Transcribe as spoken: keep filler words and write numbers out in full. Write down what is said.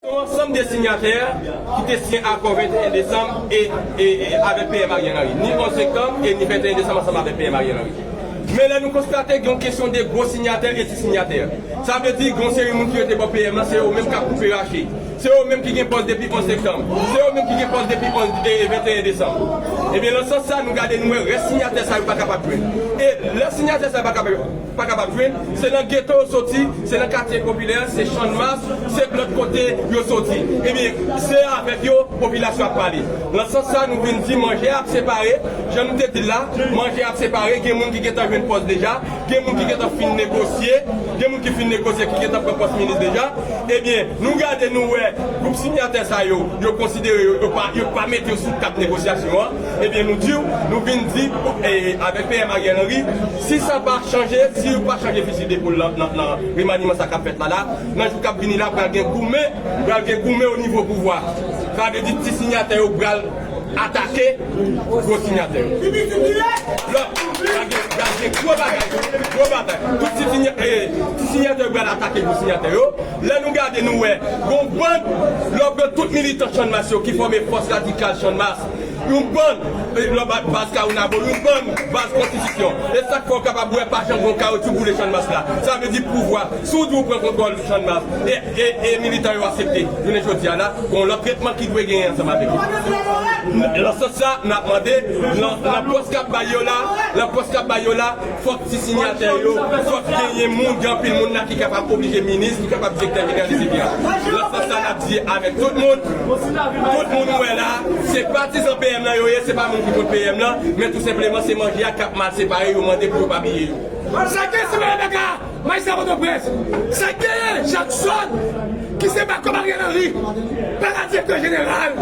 Se yon ansanm de sinyatè ki te siyen akò venteyen desanm e, e, e avèk P M Ariel Henry. Ni onz septanm e ni venteyen desanm ansanm avèk P M Ariel Henry. Men lè nou konstate gen yon kesyon de gwo sinyatè e ti sinyatè. Sa vle di gen yon seri moun ki rete bò P M nan, se yo menm k ap koupe rache. Se yo menm ki gen pòs depi onz septanm. Se yo menm ki gen pòs depi onz, e, e venteyen desanm. Ebyen, nan sans sa, nou gade nou wè rès sinyatè sa yo pa kapab jwenn. E lè sinyatè sa yo pa kapab pa kapab jwenn, se nan geto yo soti, se nan katye popilè, se Channmas, se lòt kote yo soti. Ebyen, se avèk yo popilasyon ap pale. Nan sans sa, nou vin di manje ap separe, jan nou te di l la, manje ap separe, gen moun ki gentan jwenn pòs deja, gen moun ki gentan fin negosye, gen moun ki fin negosye, ki gentan pran pòs minis deja. Ebyen, nou gade, nou wè, gwoup sinyatè sa yo, yo konsidere yo, yo pa, yo pa mete yo sou tab negosyasyon an. Ebyen, nou di w, nou vin di, e, avèk P M Ariel Henry, si sa pa chanje, si yo pa chanje fizi depol nan, nan, nan remaniman sa k ap fèt la, la, nan jou k ap vini la, pral gen goumen, pral gen goumen o nivo pouvwa. Sa vle di ti sinyatè yo pral atake gwo sinyatè yo. Lòt, pral gen, pral gen gwo bagay, gwo batay. Tout ti sinya-, e, ti sinyatè yo pral atake gwo sinyatè yo. Lè nou gade, nou wè, gon bann, lè w pran tout militan Channmas yo ki fòme fòs radikal Channmas, yon bann, e, lè w ba-, baz Caonabo, yon bann baz konstitisyon. E sa k fè w kapab wè pa janm gon kawotchou boule Channmas la. Sa vle di pouvwa, si w di w pran kontwòl Channmas, e, e, e militan yo aksepte, jounen jodi a la, gon lòt tretman ki dwe genyen ansanm avèk yo. Nan sans sa, n ap mande, nan, nan pòs k ap bay yo la, nan pòs k ap bay yo la, fòk ti sinyatè yo, fòk genyen moun, gen anpil moun la ki kapab oblije minis, ki kapab direktè jeneral, etsetera. Nan sans sa, n ap di avèk tout moun, tout moun ou wè la, se patizan P M nan yo ye, se pa moun ki kont P M nan, men tou senpleman se manje a k ap mal separe, yo mande pou yo pa bliye yo. Sa k gen Simon Rebeka, majistra Pòtoprens, sa k genyen Jackson, ki se bakòp Ariel Henry, pa ka direktè jeneral.